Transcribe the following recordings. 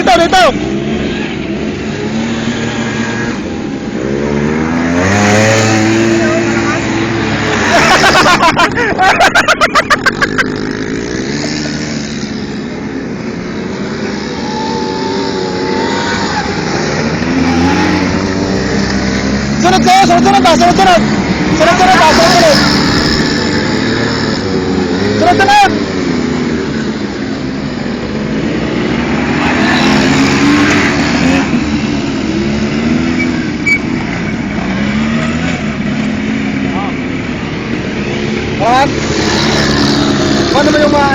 Dito, dito. Sunod kayo, sunod-sunod ba? Sunod-sunod. Sunod-sunod ba? Sunod-sunod. Sunod-sunod. One. Paano ba yung mga?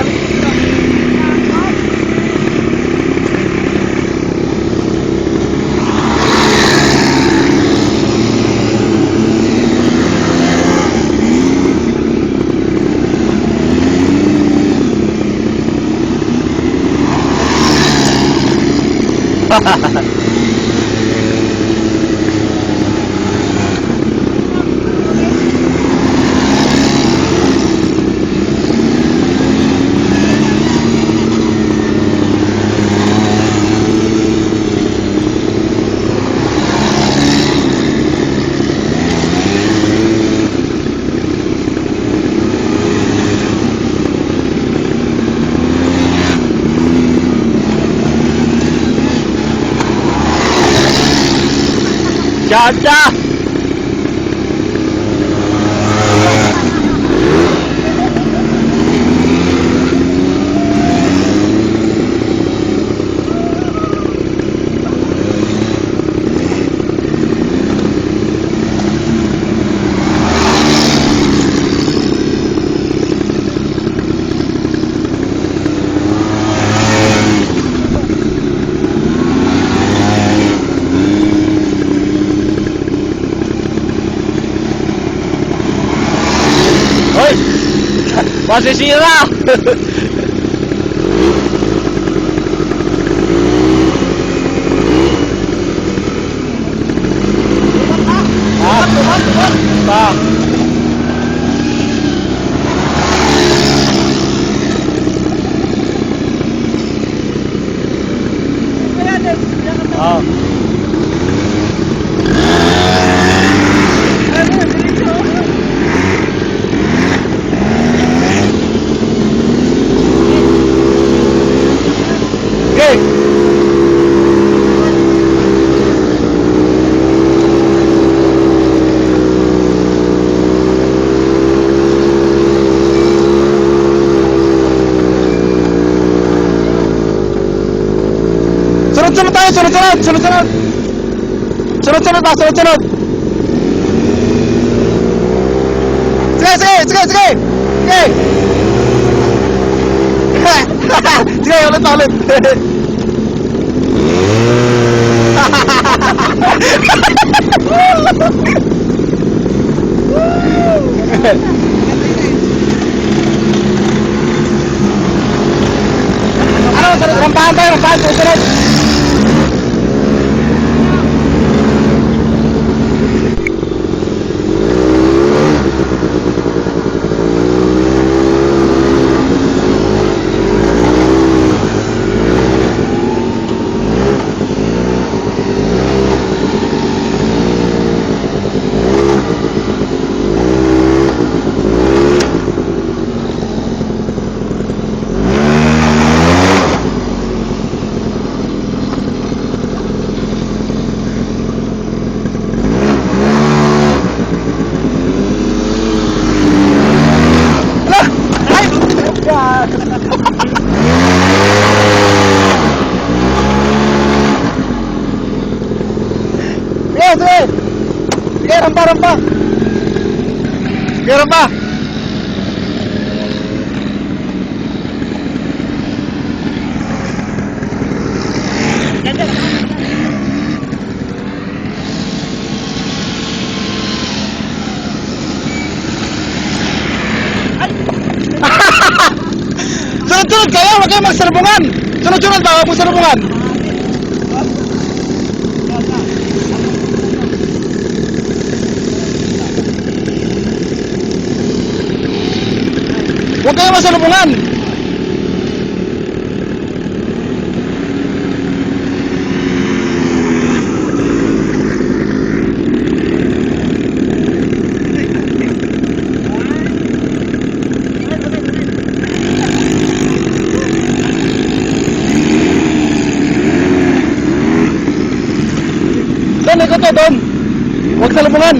Cha-cha! Hoy! Masisira! Ah, pa. Ah. Okay. Sunod-sunod tayo, sunod-sunod, sunod-sunod. Sunod-sunod ba, sunod-sunod. Sige, sige, sige, sige. Sige. Sige, ulit pa, ulit. Ano, sunod, rampahan tayo, rampahan, sunod-sunod. Ala! Ay! God! Sige, sige! Sige, rampa, rampa! Sige, rampa! Sunod-sunod kayo, huwag kayong magsalubungan! Sunod-sunod ba, huwag magsalubungan! Huwag kayong masalubungan! Doon ikaw to, doon. Huwag salubungan.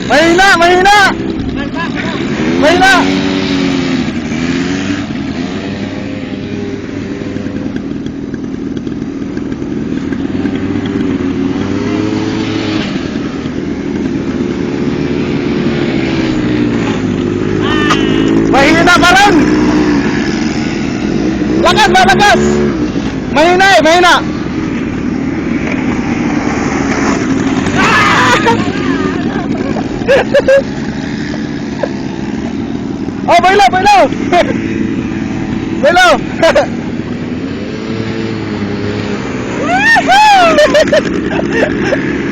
Mahina, mahina! Mahina! Mahina pa rin! Lakas ba, lakas! Mahina eh, mahina! Oh, bailo, bailo! Bailo! Woohoo!